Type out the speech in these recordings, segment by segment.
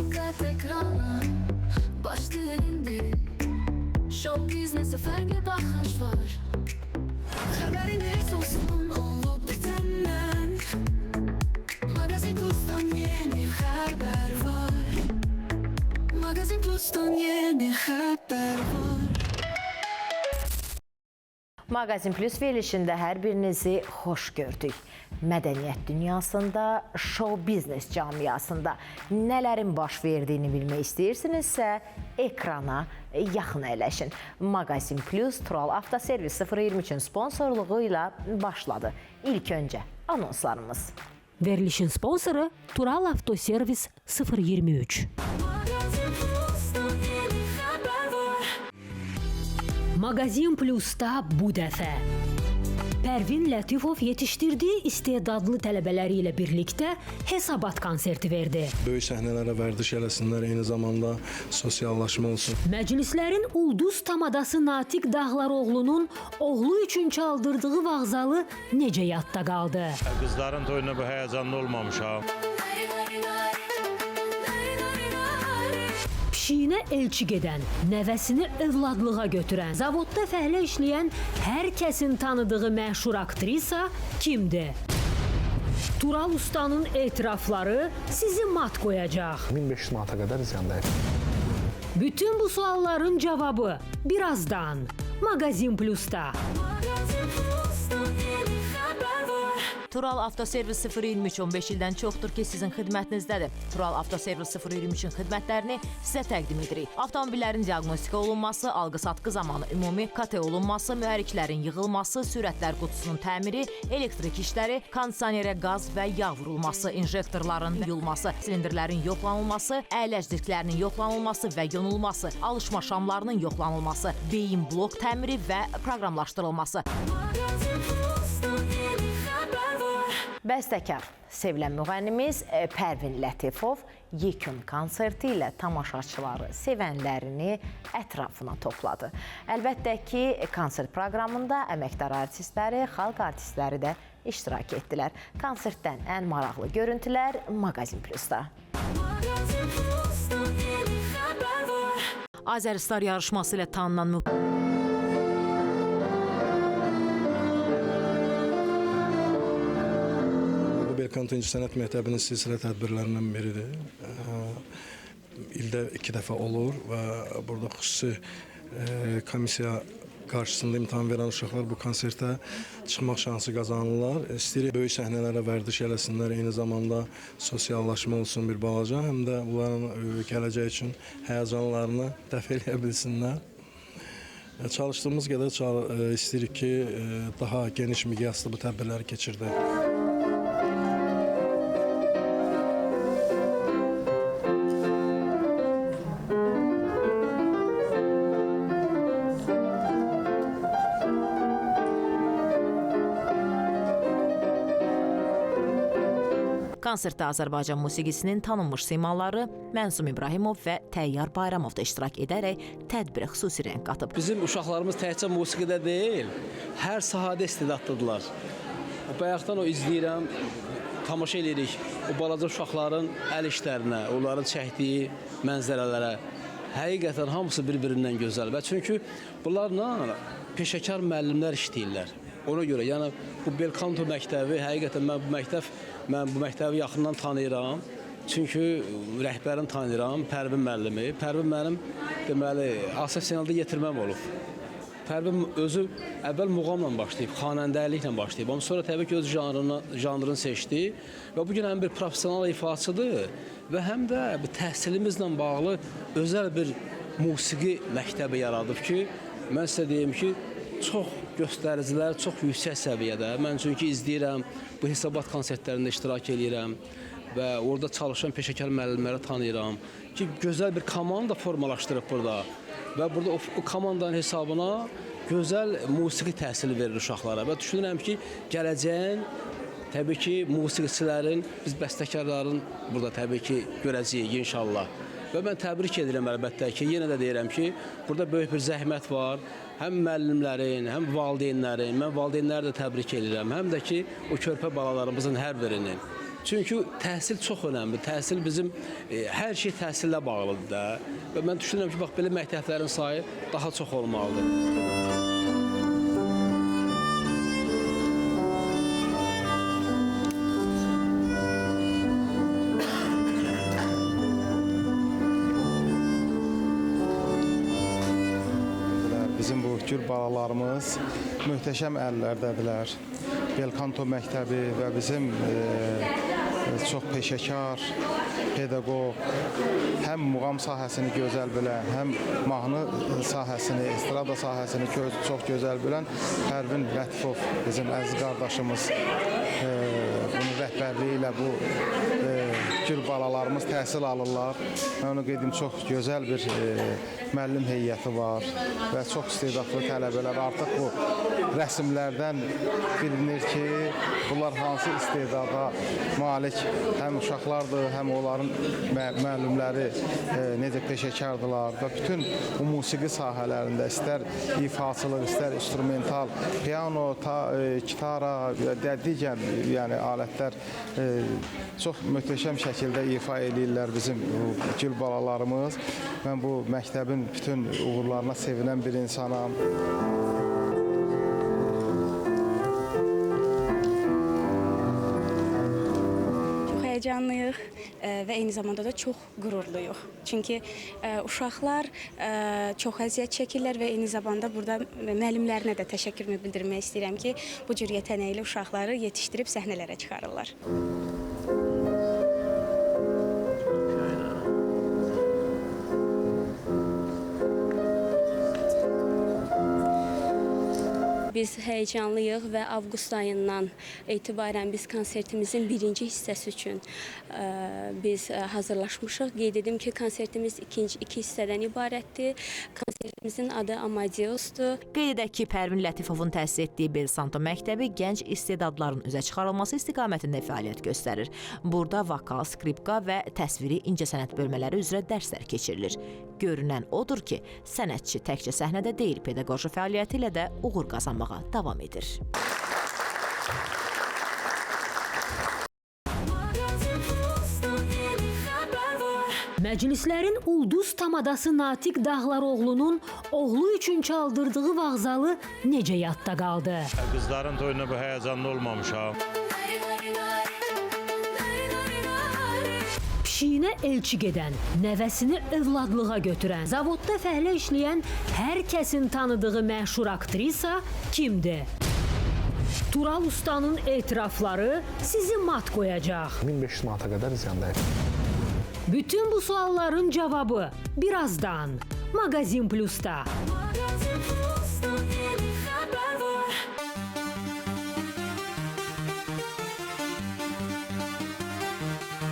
Dikkat ekrana, başlığı indi. Show biznese farklı bakış var. Haberiniz olsun olup bitenden. Magazin Plus'tan yeni haber var. Magazin Plus'tan yeni haber var. Maqazin Plus verilişində hər birinizi xoş gördük. Mədəniyyət dünyasında, show biznes camiasında nələrin baş verdiyini bilmək istəyirsinizsə, ekrana yaxın əyləşin. Maqazin Plus Tural Avtoservis 023-ün sponsorluğu ilə başladı. İlk öncə anonslarımız. Verilişin sponsoru Tural Avtoservis 023. Magazin Plus'tan yeni haber var. Magazin Plus'ta bu dəfə Pərvin Lətifov yetişdirdiyi istedadlı tələbələri ilə birlikdə hesabat konserti verdi. Böyük səhnələrə vərdiş eləsinlər, eyni zamanda sosiallaşma olsun. Məclislərin ulduz tamadası Natiq Dağlaroğlunun oğlu üçün çaldırdığı vağzalı necə yadda qaldı? Qızların toyuna bu həyəcanlı olmamışam. Pişiyinə elçi gedən, nəvəsini övladlığa götürən, zavodda fəhlə işləyən hər kəsin tanıdığı məşhur aktrisa kimdir? Tural Ustanın etirafları sizi mat qoyacaq. 1500 manata qədər ziyan dəyib. Bütün bu sualların cavabı birazdan Magazin Plus'ta. Magazin Plus'tan yeni haber var. Tural Avtoservis 023 15 ildən çoxdur ki, sizin xidmətinizdədir. Tural Avtoservis 023-ün xidmətlərini sizə təqdim edirik. Avtomobillərin diaqnostika olunması, alqı-satqı zamanı ümumi KT olunması, mühərriklərin yığılması, sürətlər qutusunun təmiri, elektrik işləri, kondisionerə qaz və yağ vurulması, injektorların yuyulması, silindirlərin yoxlanılması, əyləc disklərinin yoxlanılması və yonulması, alışma şamlarının yoxlanılması, beyin blok təmiri və proqramlaşdırılması. Magazin Plus'tan yeni haber var. Bəstəkar, sevilən müğənnimiz Pərvin Lətifov yekun konserti ilə tamaşaçıları, sevənlərini ətrafına topladı. Əlbəttə ki, konsert proqramında əməkdar artistləri, xalq artistləri də iştirak etdilər. Konsertdən ən maraqlı görüntülər Magazin Plus'da. Magazin Plus'tan yeni haber var. Azəristar yarışması ilə tanınan Bu Belkanto İncəsənət Məktəbinin silsilə tədbirlərindən biridir. İldə 2 dəfə olur və burada xüsusi komissiya qarşısında imtahan verən uşaqlar bu konsertə çıxmaq şansı qazanırlar. İstəyirik böyük səhnələrə vərdiş eləsinlər, eyni zamanda sosiallaşma olsun bir balaca, həm də bunların gələcək üçün həyəcanlarını dəf eləyə bilsinlər. Çalışdığımız qədər istəyirik ki, daha geniş miqyaslı bu tədbirləri keçirdək. Konsertdə Azərbaycan musiqisinin tanınmış simaları Mənsum İbrahimov və Təyyar Bayramov da iştirak edərək tədbirə xüsusi rəng qatıb. Bizim uşaqlarımız təkcə musiqidə deyil, hər sahədə istedadlıdırlar. Bayaqdan o izləyirəm, tamaşa eləyirik o balaca uşaqların əl işlərinə, onların çəkdiyi mənzərələrə. Həqiqətən hamısı bir-birindən gözəl və çünki bunlarla peşəkar müəllimlər işləyirlər. Ona görə, yəni bu Belkanto məktəbi, həqiqətən mən bu məktəbi yaxından tanıyıram. Çünki rəhbərini tanıyıram, Pərvin müəllimi. Pərvin mənim, deməli, Asəf Senalda yetirməm olub. Pərvin özü əvvəl muğamla başlayıb, xanəndəliklə başlayıb, amma sonra təbii ki, öz janrını seçdi və bu gün həm bir professional ifaçıdır və həm də bu təhsilimizlə bağlı özəl bir musiqi məktəbi yaradıb ki, mən sizə deyim ki, çox göstəricilər çox yüksək səviyyədə. Mən çünki izləyirəm, bu hesabat konsertlərində iştirak eləyirəm və orada çalışan peşəkar müəllimləri tanıyıram ki, gözəl bir komanda formalaşdırıb burada və burada o komandanın hesabına gözəl musiqi təhsili verir uşaqlara və düşünürəm ki, gələcəyin təbii ki, musiqiçilərin, biz bəstəkarların burada təbii ki, görəcəyik inşallah. Və mən təbrik edirəm əlbəttə ki, yenə də deyirəm ki, burada böyük bir zəhmət var. Həm müəllimlərin, həm valideynlərin, mən valideynləri də təbrik edirəm, həm də ki, o körpə balalarımızın hər birinin. Çünki təhsil çox önəmlidir. Təhsil bizim hər şey təhsillə bağlıdır da. Və mən düşünürəm ki, bax belə məktəblərin sayı daha çox olmalıdır. Bizim bu gül balalarımız möhtəşəm əllərdədirlər. Belkanto məktəbi və bizim çox peşəkar pedaqoq, həm muğam sahəsini gözəl bilən, həm mahnı sahəsini, estrada sahəsini çox gözəl bilən Pərvin Lətifov bizim əziz qardaşımız, bunun rəhbərliyi ilə bu gül balalarımız təhsil alırlar. Mən onu qeyd edim, çox gözəl bir müəllim heyəti var və çox istedadlı tələbələr. Artıq bu rəsimlərdən bilinir ki, bunlar hansı istedada malik həm uşaqlardır, həm onların müəllimləri necə peşəkardılar və bütün bu musiqi sahələrində istər ifaçılıq, istər instrumental, piano, gitara və digər yəni alətlər çox möhtəşəm şəkildə ifa eləyirlər bizim gül balalarımız. Mən bu məktəbin bütün uğurlarına sevinən bir insanam. Çox həyəcanlıyıq və eyni zamanda da çox qürurluyuq. Çünki uşaqlar çox əziyyət çəkirlər və eyni zamanda burada müəllimlərinə də təşəkkürümü bildirmək istəyirəm ki, bu cür yetənəkli uşaqları yetişdirib səhnələrə çıxarırlar. Biz həyəcanlıyıq və avqust ayından etibarən biz konsertimizin birinci hissəsi üçün biz hazırlaşmışıq. Qeyd edim ki, konsertimiz iki hissədən ibarətdir. Konsertimizin adı Amadeusdur. Qeyd edək ki, Pərvin Lətifovun təsis etdiyi Belsanto məktəbi gənc istedadların üzə çıxarılması istiqamətində fəaliyyət göstərir. Burada vokal, skripka və təsviri incəsənət bölmələri üzrə dərslər keçirilir. Görünən odur ki, sənətçi təkcə səhnədə deyil, pedaqoji fəaliyyəti ilə də uğur qazanmağa davam edir. Məclislərin ulduz tamadası Natiq Dağlaroğlunun oğlu üçün çaldırdığı vağzalı necə yadda qaldı? Qızların toyunda bu həyəcanlı olmamışam. Pişiyinə elçi gedən, nəvəsini övladlığa götürən, zavodda fəhlə işləyən hər kəsin tanıdığı məşhur aktrisa kimdir? Tural Ustanın etirafları sizi mat qoyacaq. 1500 manata qədər ziyan dəyib. Bütün bu sualların cavabı birazdan Magazin Plus'ta. Magazin Plus'ta yeni haber var.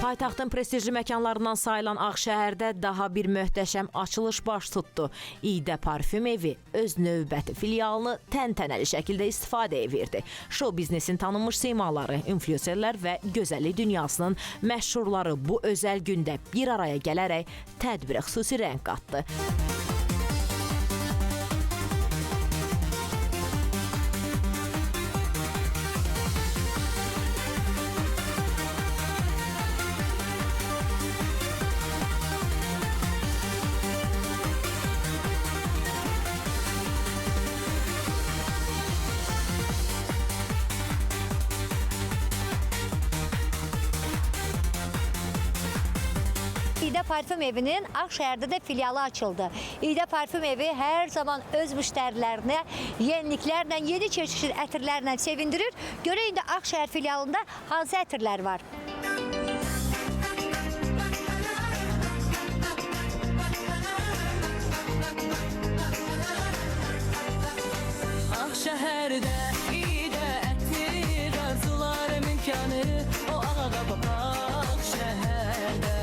Paytaxtın prestijli məkanlarından sayılan Ağşəhərdə daha bir möhtəşəm açılış baş tutdu. İydə Parfüm Evi öz növbəti filialını təntənəli şəkildə istifadəyə verdi. Şou biznesin tanınmış simaları, influencerlər və gözəllik dünyasının məşhurları bu özəl gündə bir araya gələrək tədbirə xüsusi rəng qatdı. İydə Parfüm Evinin Ağşəhərdə də filialı açıldı. İydə Parfüm Evi hər zaman öz müştərilərinə yeniliklərlə, yeni çeşid ətirlərlə sevindirir. Görək indi Ağşəhər filialında hansı ətirlər var? Ağşəhərdə İydə ətir, arzular mümkanı, o ağabab Ağşəhərdə.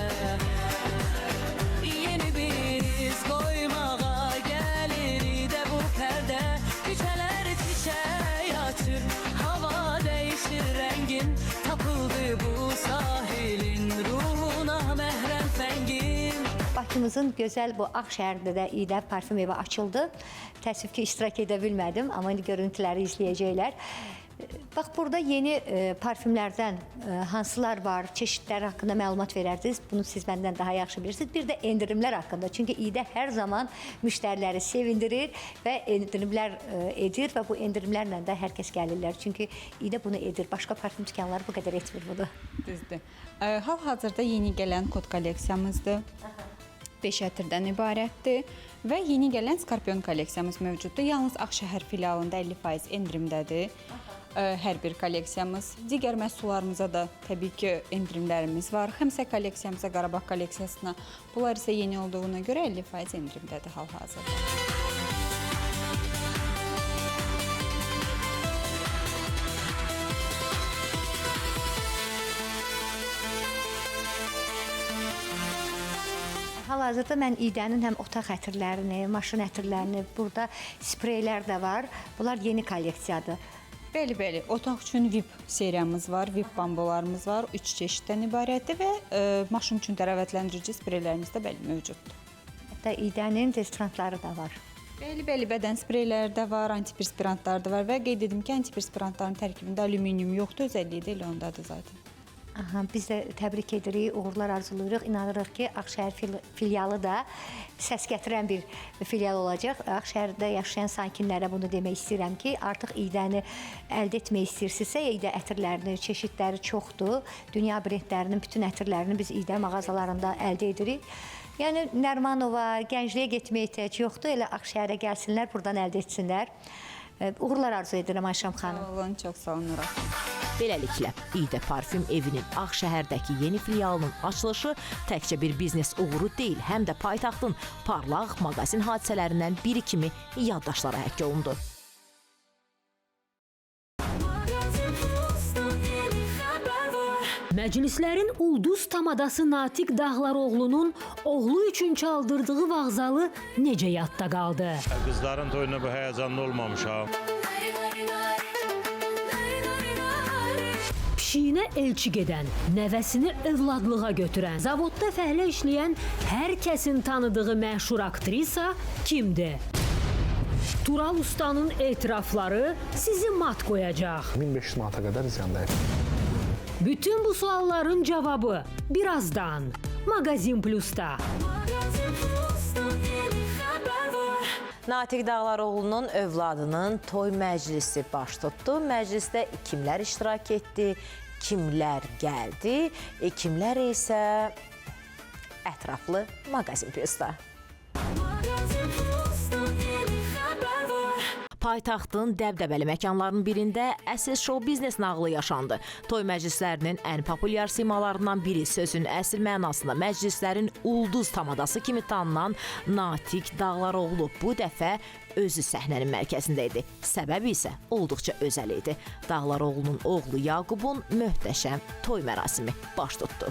Yeni bir iz qoymağa gəlir İydə bu pərdə, küçələr çiçək açır, hava dəyişir rəngin, tapıldı bu sahilin ruhuna məhrəm fəngin. Bakımızın gözəl bu Ağşəhərdə də İydə Parfüm Evi açıldı. Təəssüf ki, iştirak edə bilmədim, amma indi görüntüləri izləyəcəklər. Bax, burada yeni parfümlərdən hansılar var, çeşidləri haqqında məlumat verərdiniz. Bunu siz məndən daha yaxşı bilirsiniz. Bir də endirimlər haqqında. Çünki İdə hər zaman müştəriləri sevindirir və endirimlər edir və bu endirimlərlə də hər kəs gəlirlər. Çünki İdə bunu edir. Başqa parfüm dükanları bu qədər etmir bunu. Düzdür. Hal-hazırda yeni gələn kod kolleksiyamızdır. 5 ətirdən ibarətdir və yeni gələn Skorpion kolleksiyamız mövcuddur. Yalnız Ağşəhər filialında 50% endirimdədir. Hər bir kolleksiyamız. Digər məhsullarımıza da təbii ki, endirimlərimiz var. Xəmsə kolleksiyamıza, Qarabağ kolleksiyasına. Bunlar isə yeni olduğuna görə 50% endirimdədir hal-hazırda. Hal-hazırda mən İdənin həm otaq ətirlərini, maşın ətirlərini, burada spreylər də var. Bunlar yeni kolleksiyadır. Bəli, bəli. Otaq üçün VIP seriyamız var, VIP bambolarımız var. 3 çeşiddən ibarətdir və maşın üçün təravətləndirici spreylərimiz də bəli mövcuddur. Hətta İdənin dezodorantları da var. Bəli, bəli, bədən spreyləri də var, antiperspirantlar da var və qeyd edim ki, antiperspirantların tərkibində alüminium yoxdur, özəlliyi də elə ondadır zaten. Aha, biz də təbrik edirik, uğurlar arzulayırıq. İnanırıq ki, Ağşəhər filialı da səs gətirən bir filial olacaq. Ağşəhərdə yaşayan sakinlərə bunu demək istəyirəm ki, artıq İdəni əldə etmək istəyirsinizsə, İdə ətirlərinin çeşidləri çoxdur. Dünya brendlərinin bütün ətirlərini biz İdə mağazalarında əldə edirik. Yəni, Nərmanova, Gəncliyə getməyə ehtiyac yoxdur. Elə Ağşəhərə gəlsinlər, buradan əldə etsinlər. Uğurlar arzu edirəm Ayşəm xanım. Sağ olun, çox sağ olun Nuraq. Beləliklə, İdə Parfüm evinin Ağşəhərdəki yeni filialının açılışı təkcə bir biznes uğuru deyil, həm də paytaxtın parlaq mağazin hadisələrindən biri kimi yaddaşlara həkk olundu. Məclislərin ulduz tamadası Natiq Dağlaroğlunun oğlu üçün çaldırdığı vağzalı necə yadda qaldı? Qızların toyuna bu həyəcanlı olmamışam. Pişiyinə elçi gedən, nəvəsini övladlığa götürən, zavodda fəhlə işləyən hər kəsin tanıdığı məşhur aktrisa kimdir? Tural Ustanın etirafları sizi mat qoyacaq. 1500 manata qədər ziyan dəyib. Bütün bu sualların cavabı birazdan Magazin Plus'da. Natiq Dağlaroğlunun övladının toy məclisi baş tutdu. Məclisdə kimlər iştirak etdi, kimlər gəldi, kimlər isə ətraflı Magazin Plus'da. Paytaxtın dəbdəbəli məkanlarının birində əsl şou-biznes nağılı yaşandı. Toy məclislərinin ən populyar simalarından biri, sözün əsl mənasında məclislərin ulduz tamadası kimi tanınan Natiq Dağlaroğlu bu dəfə özü səhnənin mərkəzində idi. Səbəbi isə olduqca özəl idi. Dağlaroğlunun oğlu Yaqubun möhtəşəm toy mərasimi baş tutdu.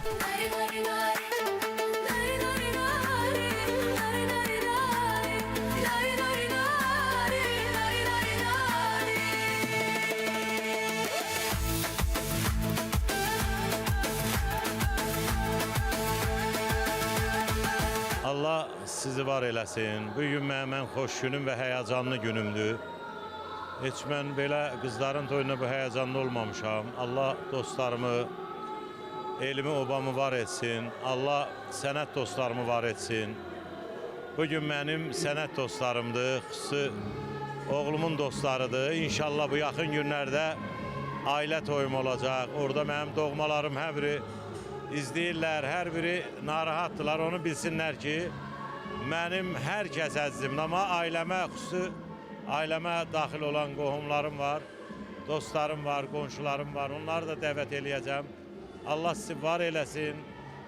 Allah sizi var eləsin. Bu gün mənim ən xoş günüm və həyəcanlı günümdür. Heç mən belə qızların toyuna bu həyəcanlı olmamışam. Allah dostlarımı, elimi, obamı var etsin. Allah sənət dostlarımı var etsin. Bu gün mənim sənət dostlarımdır, xüsusi oğlumun dostlarıdır. İnşallah bu yaxın günlərdə ailə toyum olacaq. Orada mənim doğmalarım hər biri izləyirlər, hər biri narahatdırlar. Onu bilsinlər ki, mənim hər kəs əzizimdir, amma ailəmə, xüsusi ailəmə daxil olan qohumlarım var, dostlarım var, qonşularım var. Onları da dəvət eləyəcəm. Allah sizi var eləsin.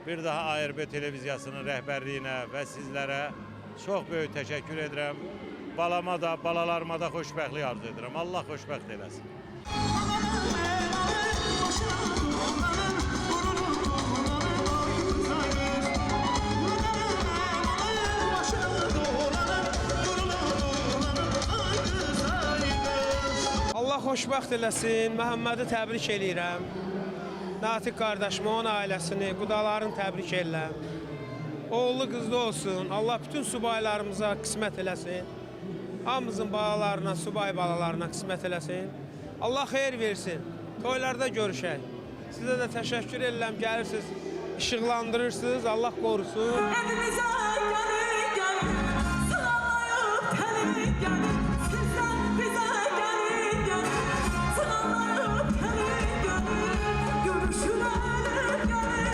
Bir daha ARB televiziyasının rəhbərliyinə və sizlərə çox böyük təşəkkür edirəm. Balama da, balalarıma da xoşbəxtlik arzu edirəm. Allah xoşbəxt eləsin. Allah xoşbəxt eləsin, Məhəmmədi təbrik eləyirəm. Natiq qardaşımı, onun ailəsini, qudalarını təbrik eləyirəm. Oğullu qızlı olsun, Allah bütün subaylarımıza qismət eləsin. Hamımızın balalarına, subay balalarına qismət eləsin. Allah xeyir versin. Toylarda görüşək. Sizə də təşəkkür edirəm, gəlirsiniz, işıqlandırırsınız, Allah qorusun. Evimizə gəlin, gəlin, sığallayıb gəlin, gəlin, sizdən bizə gəlin, gəlin, sığallayıb gəlin, gəlin, görüşürəm, gəlin,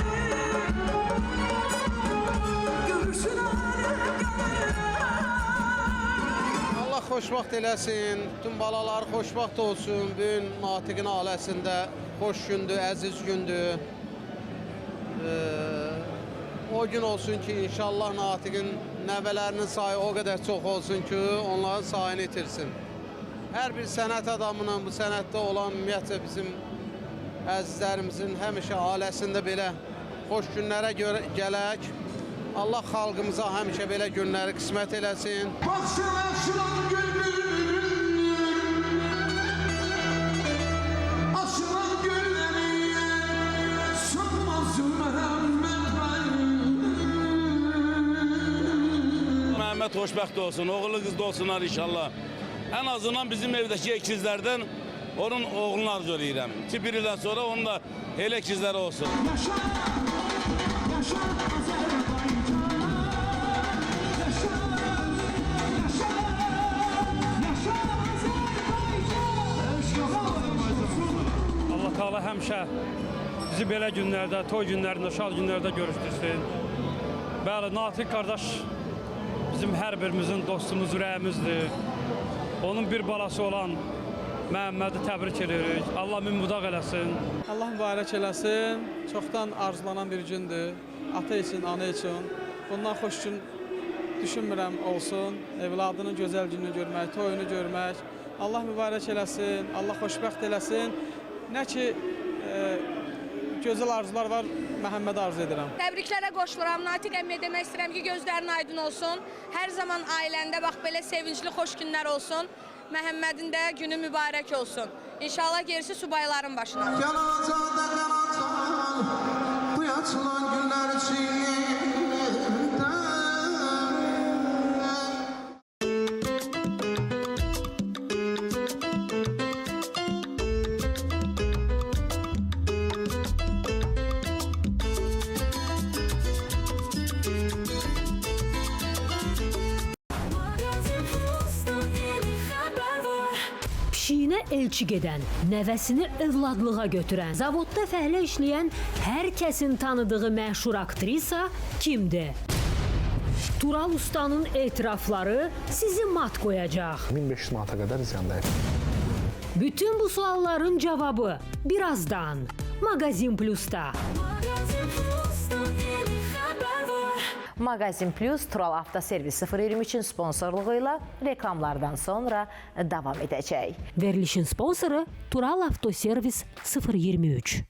görüşürəm, gəlin. Allah xoşbəxt eləsin, bütün balalar xoşbəxt olsun. Bu gün Natiqin ailəsində xoş gündür, əziz gündür. O gün olsun ki, inşallah Natiqin nəvələrinin sayı o qədər çox olsun ki, onların sayını itirsin. Hər bir sənət adamının, bu sənətdə olan ümumiyyətcə bizim əzizlərimizin həmişə ailəsində belə xoş günlərə gələk. Allah xalqımıza həmişə belə günləri qismət eləsin. Baxsana açılan gülgül, açılan gülleri sönmez Mehmet bəy. Məhəmməd xoşbəxt olsun, oğullu qızlı olsunlar inşallah. Ən azından bizim evdəki əkizlərdən onun oğlunu arzu eləyirəm. Ki bir ildən sonra onun da elə əkizləri olsun. Yaşa, yaşa Azərbaycan, yaşa, yaşa, yaşa Azərbaycan. Allah Teala həmişə bizi belə günlərdə, toy günlərində, şad günlərdə görüşdürsün. Bəli, Natiq qardaş bizim hər birimizin dostumuz, ürəyimizdir. Onun bir balası olan Məhəmmədi təbrik edirik. Allah min budaq eləsin. Allah mübarək eləsin. Çoxdan arzulanan bir gündür. Ata üçün, ana üçün. Bundan xoş gün düşünmürəm olsun. Evladının gözəl gününü görmək, toyunu görmək. Allah mübarək eləsin, Allah xoşbəxt eləsin. Nə ki, gözəl arzular var, Məhəmmədə arzu edirəm. Təbriklərə qoşuluram. Natiq əmmiyə demək istəyirəm ki, gözlərin aydın olsun. Hər zaman ailəndə bax belə sevincli, xoş günlər olsun. Məhəmmədin də günü mübarək olsun. İnşallah gerisi subayların başına. Gəl azadə, gəl acan, bu açılan günlər içində. Pişiyinə elçi gedən, nəvəsini övladlığa götürən, zavodda fəhlə işləyən hər kəsin tanıdığı məşhur aktrisa kimdir? Tural Ustanın etirafları sizi mat qoyacaq. 1500 manata qədər ziyan dəyib. Bütün bu sualların cavabı birazdan Magazin Plus'ta. Magazin Plus Tural Avtoservis 023-ün sponsorluğu ilə reklamlardan sonra davam edəcək. Verilişin sponsoru Tural Avtoservis 023.